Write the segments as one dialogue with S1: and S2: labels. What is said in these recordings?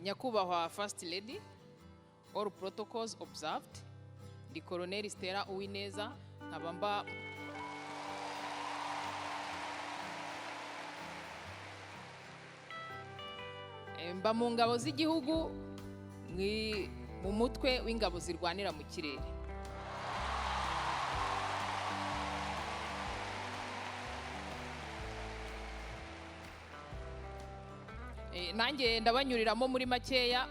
S1: Nyakubahwa First Lady, all protocols observed. Ndi Colonel Stella Uwineza, nkaba mba mu ngabo z'igihugu, mu mutwe w'ingabo zirwanira mu kirere. Nanjye ndabanyuriramo muri makeya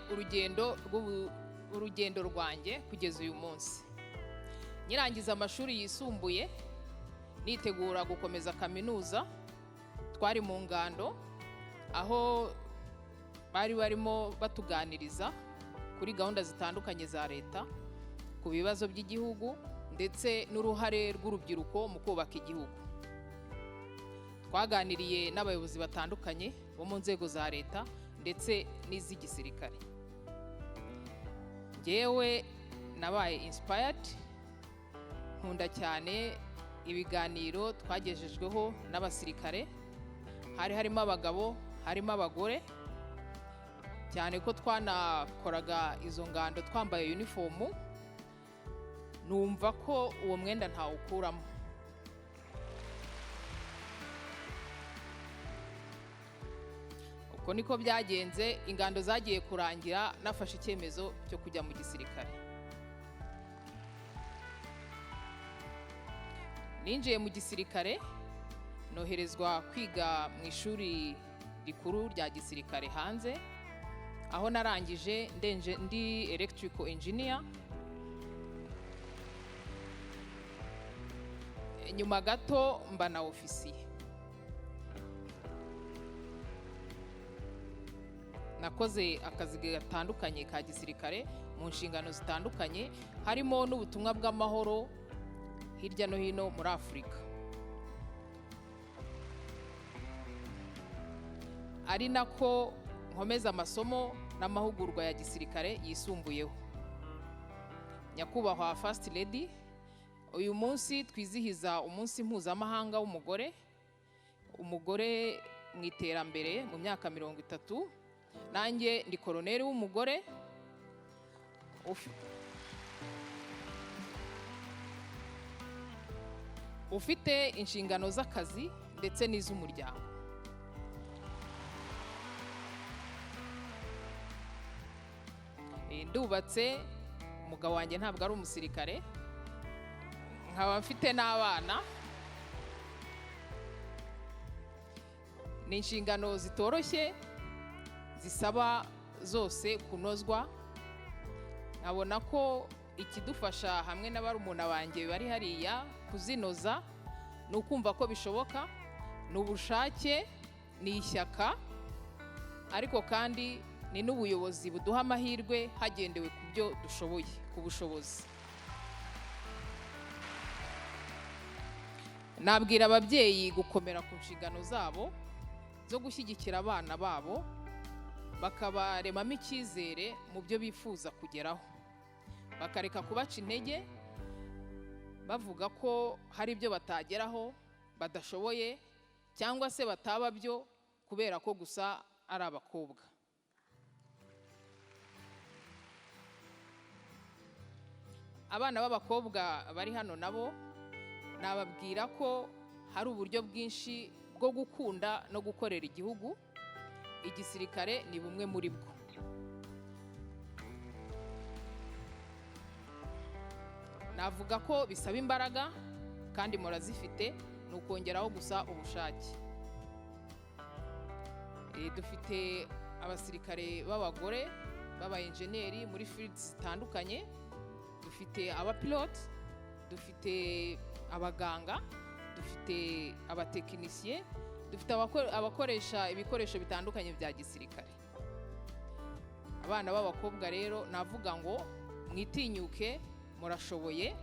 S1: urugendo rwanjye kugeza uyu munsi. Nyirangiza amashuri yisumbuye, nitegura gukomeza kaminuza, twari mu ngando aho bari barimo batuganiriza kuri gahunda zitandukanye za leta, ku bibazo by'igihugu ndetse n'uruhare rw'urubyiruko mu kubaka igihugu. Twaganiriye n'abayobozi batandukanye bo mu nzego za leta ndetse n'iz'igisirikare. Njyewe nabaye inspired, nkunda cyane ibiganiro twagejejweho n'abasirikare. Hari harimo abagabo, harimo abagore, cyane ko twanakoraga izo ngando twambaye uniform. Numva ko uwo mwenda ntawukuramo. Uko niko byagenze. Ingando zagiye kurangira nafashe icyemezo cyo kujya mu gisirikare. Ninjiye mu gisirikare, noherezwa kwiga mu ishuri rikuru rya gisirikare hanze, aho narangije ndenje ndi electrical engineer. Nyuma gato mba na ofisiye. Nakoze akazi gatandukanye ka gisirikare mu nshingano zitandukanye, harimo n'ubutumwa bw'amahoro hirya no hino muri Afurika, ari nako nkomeza amasomo n'amahugurwa ya gisirikare yisumbuyeho. Nyakubahwa First Lady, uyu munsi twizihiza umunsi mpuzamahanga w'umugore, umugore mu iterambere mu myaka 30. Nanjye ndi koroneri w'umugore ufite inshingano z'akazi ndetse n'iz'umuryango. Ndubatse, umugabo wanjye ntabwo ari umusirikare, nkaba mfite n'abana. Ni inshingano zitoroshye, zisaba zose kunozwa. Nkabona ko ikidufasha hamwe na barumuna banjye bari hariya kuzinoza ni ukumva ko bishoboka, ni ubushake, ni ishyaka, ariko kandi ni n'ubuyobozi buduha amahirwe hagendewe ku byo dushoboye, ku bushobozi. Nabwira ababyeyi gukomera ku nshingano zabo zo gushyigikira abana babo, bakabaremamo icyizere mu byo bifuza kugeraho, bakareka kubaca intege bavuga ko hari ibyo batageraho, badashoboye, cyangwa se bataba byo kubera ko gusa ari abakobwa. Abana b'abakobwa bari hano nabo nababwira ko hari uburyo bwinshi bwo gukunda no gukorera igihugu. Igisirikare ni bumwe muri bwo. Navuga ko bisaba imbaraga kandi murazifite, ni ukongeraho gusa ubushake. Dufite abasirikare b'abagore b'aba enjeniyeri muri fields zitandukanye, dufite abapilote, dufite abaganga, dufite abatekinisiye, dufite abakoresha ibikoresho bitandukanye bya gisirikare. Abana b'abakobwa rero navuga ngo mwitinyuke, murashoboye,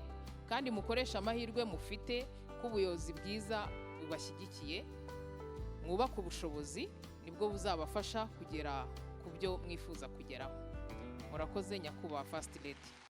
S1: kandi mukoreshe amahirwe mufite ko ubuyobozi bwiza bubashyigikiye. Mwubake ubushobozi, nibwo buzabafasha kugera ku byo mwifuza kugeraho. Murakoze, nyakubahwa First Lady.